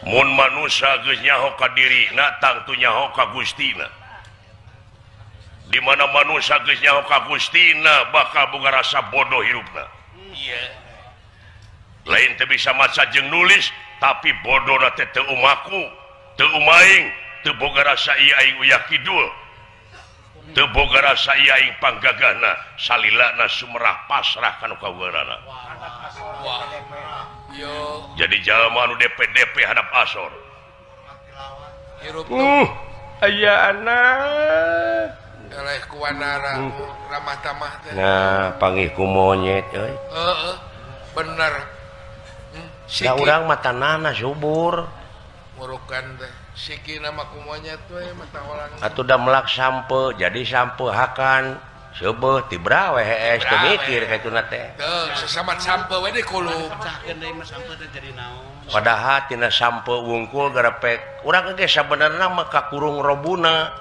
Mun manusia geus nyaho ka dirina tangtu nyaho ka Gustina. Di mana manusia geus nyaho ka Gustina bakal boga rasa bodoh hirupna. Iya. Lain teu bisa maca jeung nulis tapi bodona teh teu umaku, teu umaing, teu boga rasa ieu aing uyah kidul. Teu boga rasa ieu aing panggagahna, salilana sumerah pasrah kana kaweurana. Wah. Yo. Jadi jalma anu DP-DP hadap asor. Hirup aya anak. Eleh ku wanara ramah tamah teh. Nah, panggih ku monyet euy. Heeh. Bener. Da urang mah tanahna subur. Murukan teh. Sikina mah ku monyet we mata orang. Atuh da melak sampe, jadi sampe hakan. Seubeuh tibra we hees teu mikir ka ituna teh. Teu, sesamat sampe we dikulub. Padahal tina sampe wungkul garepek. Urang ge sabenerna mah kakurung robuna.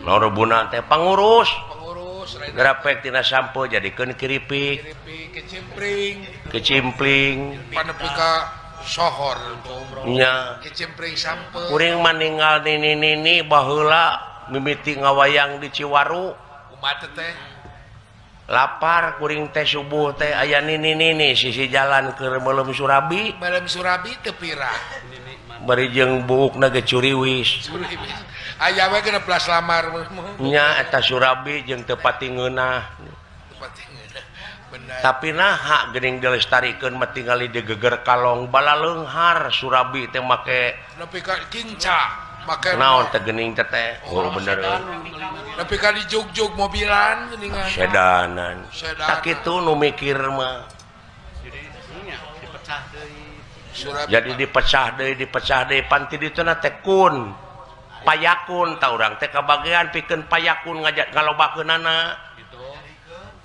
No robuna teh pangurus. Pangurus garepek tina sampe jadikeun keripik. Keripik kecimpring. Kecimpling. Panepi ka sohor nya. Kecimpring sampe. Kuring mah ninggal nini-nini baheula mimiti ngawayang di Ciwaru. Teh. Lapar kuring teh subuh teh aya nini-nini sisi jalan ke Melem Surabi. Melem Surabi teu pira. Bari jeung buukna ge curiwis. Curiwis. Aya we 16 lamar. Nya eta Surabi jeung teu pati ngeunah. Teu pati ngeunah. Bener. Tapi naha geuning dilestarikeun mah tingali digeger kalong balaleunghar Surabi teh make nepi ka kinca. Make naon teh geuning teh teh. Oh bener. Tapi kali jog-jog mobilan geuningan. Sedanan. Tak kitu nu mikir mah. Dipecah deui. Jadi dipecah deui panti dituna teh kun. Payakun ta urang teh kabagean pikeun payakun ngajak ngalobakeunana.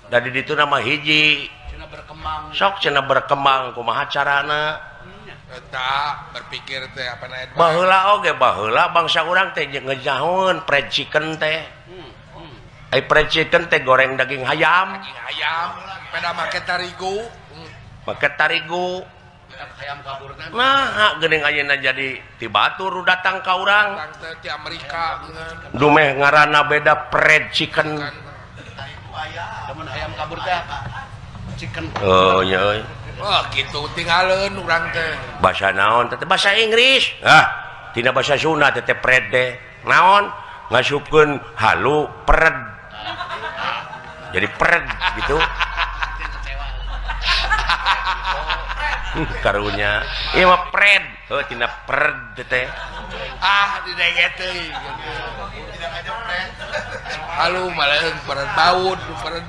Da di dituna mah hiji. Cenah berkembang. Sok cenah berkembang kumaha carana? Eta berpikir teh apa na baheula oge baheula bangsa urang teh ngejahoeun fried chicken teh. Ai fried chicken teh goreng daging hayam. Daging hayam peda make tarigu. Make tarigu. Hayam kabur teh. Nah, geuning ayeuna jadi ti batur datang ka urang. Datang teh ti Amerika. Dumeh ngaranna beda fried chicken. Lamun hayam kabur teh chicken. Oh nya euy. Wah, gitu tinggalin urang teh. Bahasa naon teh? Bahasa Inggris. Ah, tina bahasa Sunda teh teh pred teh. Naon? Ngasupkeun halu pred. Jadi pred gitu. Karunya. Ieu mah pred. Heuh tina pred teh. Ah, didenge teuing. Halu maleun pred baud, pred.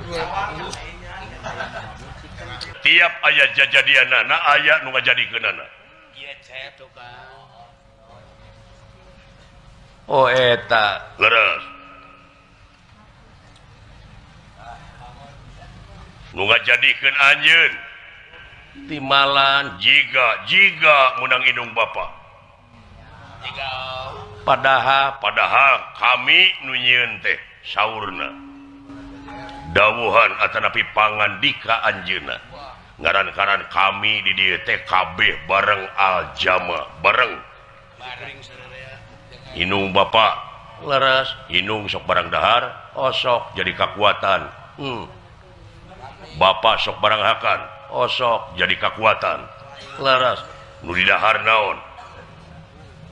Tiap aya jajadianana aya nu ngajadikeunana. Oh eta leres. Nu ngajadikeun anjeun timalan jiga meunang indung bapa. Padahal kami nu nyieun teh saurna. Dawuhan atanapi pangandika anjeunna. Ngaran-ngaran kami di dieu teh kabeh bareng aljama bareng inung bapa leres inung sok barang dahar osok jadi kakuatan. Bapa sok barang hakan osok jadi kakuatan leres nu didahar naon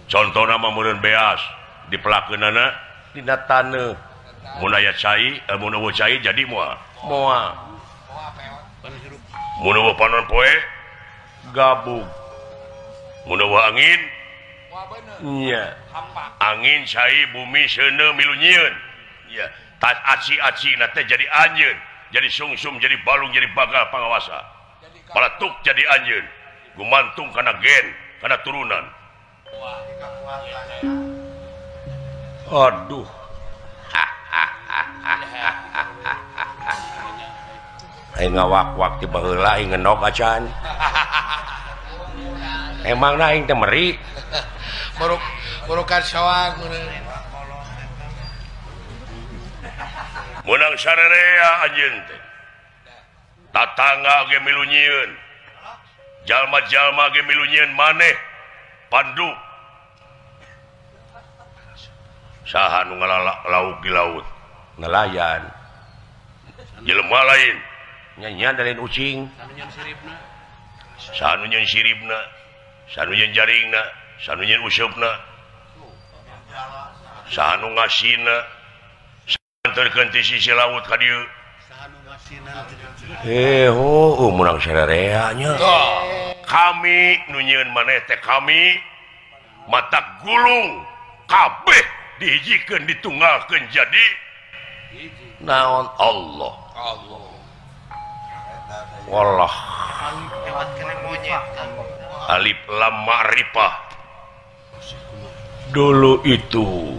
contona mah meureun beas dipelakeunana dina taneuh mun aya cai mun eueuh cai jadi moal moal mun eueuh panon poe gabug mun eueuh angin nya angin cai bumi seuneu milu nyieun nya tas aci-acina teh jadi anjeun jadi sungsum jadi balung jadi bagal pangawasa palatuk jadi anjeun gumantung kana gen kana turunan. Aduh. Aing ngawak-wak ti baheula aing ngendok acan. Emangna aing teh meri. Murukan soang Menang sarerea anjeun teh. Tatangga ge milu nyieun. Jalma-jalma ge milu nyieun maneh. Pandu saha nu ngalalak lauk di laut nelayan jelema lain nyanyian lain ucing saha nu nyeun siribna saha nu nyeun jaringna saha nu nyeun useupna saha nu ngasina anterkeun ti sisi laut ka dieu oh menang sarerea nya kami nu nyieun maneh teh kami mata gulung kabeh dihijikeun ditunggalkeun jadi naon Allah Allah wallah alif lam ma'rifah dulu itu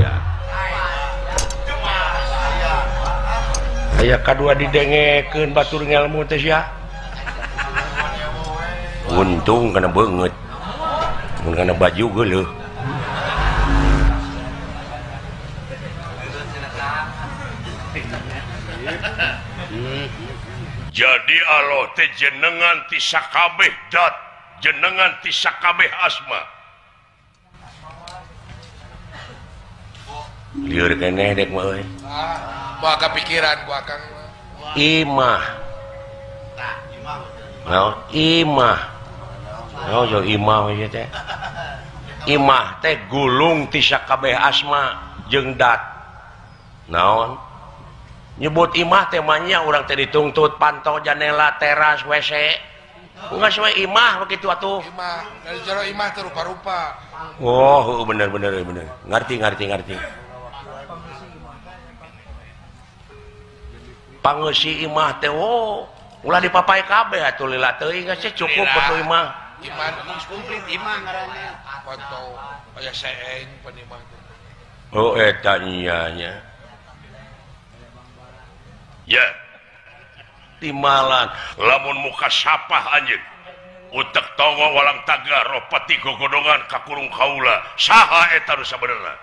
ya. Aya kadua didengekeun batur ngelmu teh sia. Untung kana beungeut. Mun kana baju geuleuh. Jadi Allah teh jenengan ti sakabeh dat, jenengan ti sakabeh asma. Lieur keneh dek mah euy. Moal kapikiran ku akang mah. Imah. Naon imah? Naon jo imah we teh? Imah teh gulung ti sakabeh asma jeung dat. Naon? Nyebut imah teh mah nya urang teh dituntut pantau janela teras WC. Enggak sesuai imah begitu atuh. Imah, dari jero imah teh rupa-rupa. Oh, bener bener bener. Ngerti ngerti ngerti. Pangeusi imah teh oh, ulah dipapai kabeh atuh lila teuing geus cukup atuh imah. Imah geus komplit imah ngaranna. Pantau aya seeng pan imah teh. Oh eta nya nya. Ya timalan lamun muka sapah anjeun utek tongo walang taga ropati gogodongan kakurung kaula saha eta nu sabenerna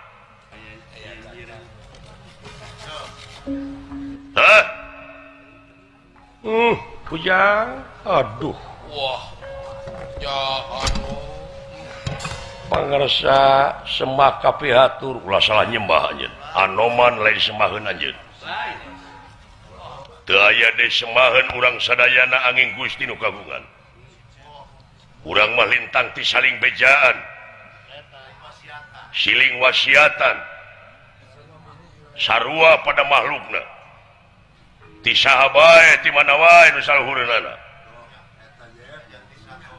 hah pujang aduh wah ya anu pangersa sembah kapihatur ulah salah nyembah anjeun anoman lain sembaheun anjeun teu aya deui sembaheun urang sadayana angin Gusti nu kagungan. Urang mah lintang ti saling bejaan. Siling wasiatan. Sarua pada makhlukna. Ti saha bae ti mana wae nu saluhureunana.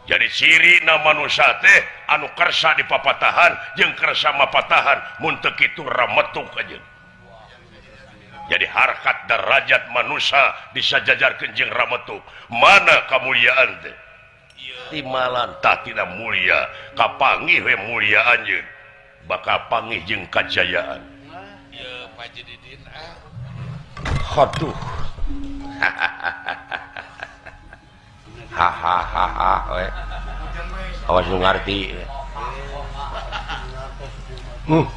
Jadi cirina manusia teh anu kersa dipapatahan jeung kersa mapatahan mun teu kitu rametuk anjeun. Jadi harkat derajat manusia bisa jajarkeun jeung rametuk. Mana kamuliaan teh? Timalan tah tina mulia, kapanggih we mulia anjeun. Bakal panggih jeung kajayaan. Ieu Pak Jididin ah. Aduh. Hahaha we. Awas nu ngarti.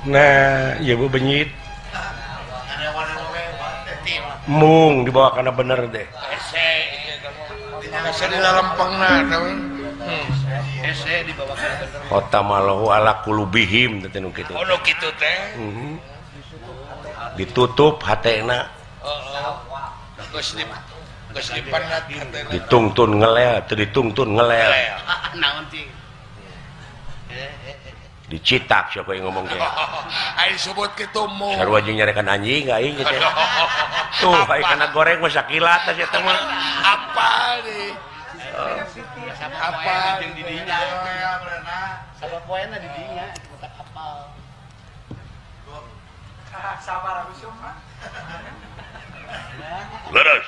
Nah, ieu bu benyit. Mung dibawa karena bener deh. Ese di dalam pengna, ese dibawa karena bener. Kota malahu ala kulubihim teh nu kitu. Oh nu kitu teh. Ditutup hatena. Geus dipanat hatena. Ditungtun ngelel, teu ditungtun ngelel. Naon cing? Dicitak siapa yang ngomong teh. Aing sebut kitu mung. Sarua jeung nyarekan anjing aing teh. Tuh aing kana goreng mah sakilat teh eta mah. Apa nih? Apa jeung di dinya? Sabab poena di dinya eta apal. Sabar usum. Leres.